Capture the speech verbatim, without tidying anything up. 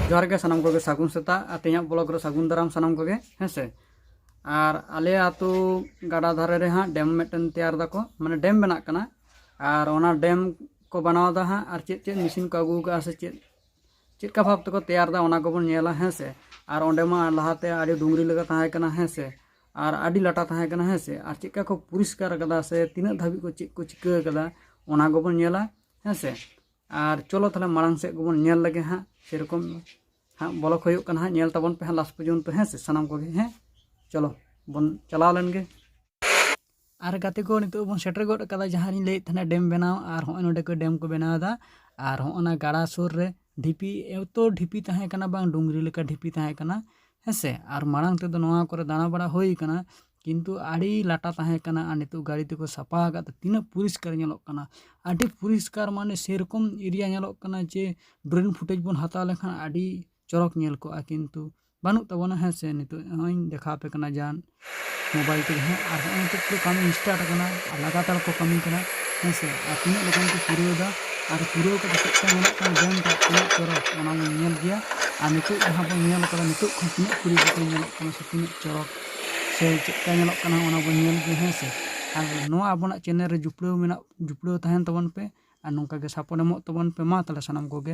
ᱡᱚᱦᱟᱨ ᱜᱮ ᱥᱟᱱᱟᱢ ᱠᱚᱜᱮ, ᱥᱟᱹᱜᱩᱱ ᱥᱮᱛᱟᱜ᱾ ᱟᱨ ᱛᱮᱦᱮᱧᱟᱜ ᱵᱞᱚᱜ ᱨᱮ ᱥᱟᱹᱜᱩᱱ ᱫᱟᱨᱟᱢ ᱥᱟᱱᱟᱢ ᱠᱚᱜᱮ, ᱦᱮᱸ ᱥᱮ᱾ ᱟᱨ ᱟᱞᱮ ᱟᱹᱛᱩ ᱜᱟᱰᱟ ᱫᱷᱟᱨᱮ ᱨᱮ ᱦᱟᱸᱜ ᱰᱮᱢ ᱢᱤᱫᱴᱮᱱ ᱛᱮᱭᱟᱨ ᱫᱟᱠᱚ, ᱢᱟᱱᱮ ᱰᱮᱢ ᱵᱮᱱᱟᱜ ᱠᱟᱱᱟ᱾ ᱟᱨ ᱚᱱᱟ ᱰᱮᱢ ᱠᱚ ᱵᱮᱱᱟᱣ ᱮᱫᱟ ᱦᱟᱸᱜ, ᱟᱨ ᱪᱮᱫ ᱪᱮᱫ ᱢᱮᱥᱤᱱ ᱠᱚ ᱟᱹᱜᱩ ᱟᱠᱟᱫᱼᱟ ᱥᱮ ᱪᱮᱫ, ᱪᱮᱫ ᱞᱮᱠᱟ ᱵᱷᱟᱵᱽ ᱛᱮᱠᱚ ᱛᱮᱭᱟᱨ ᱮᱫᱟ, ᱚᱱᱟ ᱠᱚᱵᱚᱱ ᱧᱮᱞᱟ, ᱦᱮᱸ ᱥᱮ᱾ ᱟᱨ ᱚᱸᱰᱮ ᱢᱟ ᱞᱟᱦᱟᱛᱮ ᱟᱹᱰᱤ ᱰᱩᱝᱨᱤ ᱞᱮᱠᱟ ᱛᱟᱦᱮᱸ ᱠᱟᱱᱟ, ᱦᱮᱸ ᱥᱮ, ᱟᱨ ᱟᱹᱰᱤ ᱞᱟᱴᱟ ᱛᱟᱦᱮᱸ ᱠᱟᱱᱟ, ᱦᱮᱸ ᱥᱮ᱾ ᱟᱨ ᱪᱮᱫ ᱞᱮᱠᱟ ᱠᱚ ᱯᱚᱨᱤᱥᱠᱟᱨ ᱟᱠᱟᱫᱟ ᱥᱮ ᱛᱤᱱᱟᱹᱜ ᱫᱷᱟᱹᱵᱤᱡ ᱠᱚ ᱪᱮᱫ ᱠᱚ ᱪᱤᱠᱟᱹ ᱟᱠᱟᱫᱟ, ᱚᱱᱟ ᱠᱚᱵᱚᱱ ᱧᱮᱞᱟ, ᱦᱮᱸ ᱥᱮ᱾ ᱟᱨ ᱪᱚᱞᱚ ᱛᱟᱦᱚᱞᱮ ᱢᱟᱲᱟᱝ ᱥᱮᱫ ᱜᱮᱵᱚᱱ ᱧᱮᱞ ᱞᱮᱜᱮ ᱦᱟᱸᱜ, ᱥᱮᱨᱚᱠᱚᱢ ᱦᱟᱸᱜ ᱵᱞᱚᱜ ᱦᱩᱭᱩᱜ ᱠᱟᱱᱟ ᱦᱟᱸᱜ, ᱧᱮᱞ ᱛᱟᱵᱚᱱ ᱯᱮ ᱦᱟᱸᱜ ᱞᱟᱥᱴ ᱯᱚᱨᱡᱚᱱᱛᱚ, ᱦᱮᱸ ᱥᱮ, ᱥᱟᱱᱟᱢ ᱠᱚᱜᱮ, ᱦᱮᱸ᱾ ᱪᱚᱞᱚ ᱵᱚᱱ ᱪᱟᱞᱟᱣ ᱞᱮᱱ ᱜᱮ᱾ ᱟᱨ ᱜᱟᱛᱮ ᱠᱚ, ᱱᱤᱛᱚᱜ ᱵᱚᱱ ᱥᱮᱴᱮᱨ ᱜᱚᱫ ᱠᱟᱫᱟ ᱡᱟᱦᱟᱸ ᱨᱤᱧ ᱞᱟᱹᱭᱮᱫ ᱛᱟᱦᱮᱱᱟ ᱰᱮᱢ ᱵᱮᱱᱟᱣ, ᱟᱨ ᱦᱚᱸᱜᱼᱚᱭ ᱱᱚᱸᱰᱮ ᱠᱚ ᱰᱮᱢ ᱠᱚ ᱵᱮᱱᱟᱣ ᱮᱫᱟ᱾ ᱟᱨ ᱦᱚᱸᱜᱼᱚ ᱱᱟ ᱜᱟᱰᱟ ᱥᱩᱨ ᱨᱮ ᱰᱷᱤᱯᱤ, ᱮᱛᱚ ᱰᱷᱤᱯᱤ ᱛᱟᱦᱮᱸ ᱠᱟᱱᱟ, ᱵᱟᱝ ᱰᱩᱝᱨᱤ ᱞᱮᱠᱟ ᱰᱷᱤᱯᱤ ᱛᱟᱦᱮᱸ ᱠᱟᱱᱟ, ᱦᱮᱸ ᱥᱮ᱾ ᱟᱨ ᱢᱟᱲᱟᱝ ᱛᱮᱫᱚ ᱱᱚᱣᱟ ᱠᱚᱨᱮ ᱫᱟᱬᱟ ᱵᱟᱲᱟ ᱦᱩᱭ ᱠᱟᱱᱟ, ᱠᱤᱱᱛᱩ ᱟᱹᱰᱤ ᱞᱟᱴᱟ ᱛᱟᱦᱮᱸ ᱠᱟᱱᱟ᱾ ᱟᱨ ᱱᱤᱛᱚᱜ ᱜᱟᱹᱰᱤ ᱛᱮᱠᱚ ᱥᱟᱯᱷᱟ ᱟᱠᱟᱫ ᱛᱮ ᱛᱤᱱᱟᱹᱜ ᱯᱚᱨᱤᱥᱠᱟᱨ ᱧᱮᱞᱚᱜ ᱠᱟᱱᱟ, ᱟᱹᱰᱤ ᱯᱚᱨᱤᱥᱠᱟᱨ, ᱢᱟᱱᱮ ᱥᱮᱨᱚᱠᱚᱢ ᱮᱨᱤᱭᱟ ᱧᱮᱞᱚᱜ ᱠᱟᱱᱟ ᱡᱮ ᱰᱨᱳᱱ ᱯᱷᱩᱴᱮᱡᱽ ᱵᱚᱱ ᱦᱟᱛᱟᱣ ᱞᱮᱠᱷᱟᱱ ᱟᱹᱰᱤ ᱪᱚᱨᱚᱠ ᱧᱮᱞ ᱠᱚᱜᱼᱟ, ᱠᱤᱱᱛᱩ ᱵᱟᱹᱱᱩᱜ ᱛᱟᱵᱚᱱᱟ, ᱦᱮᱸ ᱥᱮ᱾ ᱱᱤᱛᱚᱜ ᱱᱚᱜᱼᱚᱭ ᱤᱧ ᱫᱮᱠᱷᱟᱣ ᱟᱯᱮ ᱠᱟᱱᱟ ᱡᱟᱦᱟᱱ ᱢᱳᱵᱟᱭᱤᱞ ᱛᱮᱜᱮ ᱦᱟᱸᱜ, ᱟᱨ ᱦᱚᱸᱜᱼᱚᱭ ᱱᱤᱛᱚᱜ ᱯᱩᱨᱟᱹ ᱠᱟᱹᱢᱤ ᱥᱴᱟᱨᱴ ᱟᱠᱟᱱᱟ, ᱟᱨ ᱞᱟᱜᱟᱛᱟᱨ ᱠᱚ ᱠᱟᱹᱢᱤ ᱠᱟᱱᱟ, ᱦᱮᱸ ᱥᱮ᱾ ᱟᱨ ᱛᱤᱱᱟᱹᱜ ᱞᱚᱜᱚᱱ ᱠᱚ ᱯᱩᱨᱟᱹᱣ ᱮᱫᱟ, ᱟᱨ ᱯᱩᱨᱟᱹᱣ ᱠᱟᱛᱮ ᱪᱮᱫ ᱞᱮᱠᱟ ᱧᱮᱞᱚᱜ ᱠᱟᱱᱟ ᱰᱮᱢ ᱴᱟᱜ, ᱛᱤᱱᱟᱹᱜ ᱪᱚᱨᱚᱠ, ᱚᱱᱟ ᱵᱚᱱ ᱧᱮᱞ ᱜᱮᱭᱟ᱾ ᱟᱨ ᱱᱤᱛᱚᱜ ᱡᱟᱦᱟᱸ ᱵᱚᱱ ᱧᱮᱞ ᱠᱟᱫᱟ, ᱱᱤᱛᱚᱜ ᱠᱷᱚᱱ ᱛᱤᱱᱟᱹᱜ ᱯᱚᱨᱤᱵᱚᱨᱛᱚᱱ ᱧᱮᱞᱚᱜ ᱠᱟᱱᱟ ᱥᱮ ᱛᱤᱱᱟᱹᱜ ᱪᱚᱨᱚᱠ ᱥᱮ ᱪᱮᱫ ᱞᱮᱠᱟ ᱧᱮᱞᱚᱜ ᱠᱟᱱᱟ, ᱚᱱᱟ ᱵᱚᱱ ᱧᱮᱞ ᱜᱮᱭᱟ, ᱦᱮᱸ ᱥᱮ᱾ ᱟᱨ ᱱᱚᱣᱟ ᱟᱵᱚᱱᱟᱜ ᱪᱮᱱᱮᱞ ᱨᱮ ᱡᱩᱯᱲᱟᱹᱣ ᱢᱮᱱᱟᱜ, ᱡᱩᱯᱲᱟᱹᱣ ᱛᱟᱦᱮᱱ ᱛᱟᱵᱚᱱ ᱯᱮ, ᱟᱨ ᱱᱚᱝᱠᱟ ᱜᱮ ᱥᱟᱯᱳᱨᱴ ᱮᱢᱚᱜ ᱛᱟᱵᱚᱱ ᱯᱮ᱾ ᱢᱟ ᱛᱟᱦᱚᱞᱮ ᱥᱟᱱᱟᱢ ᱠᱚᱜᱮ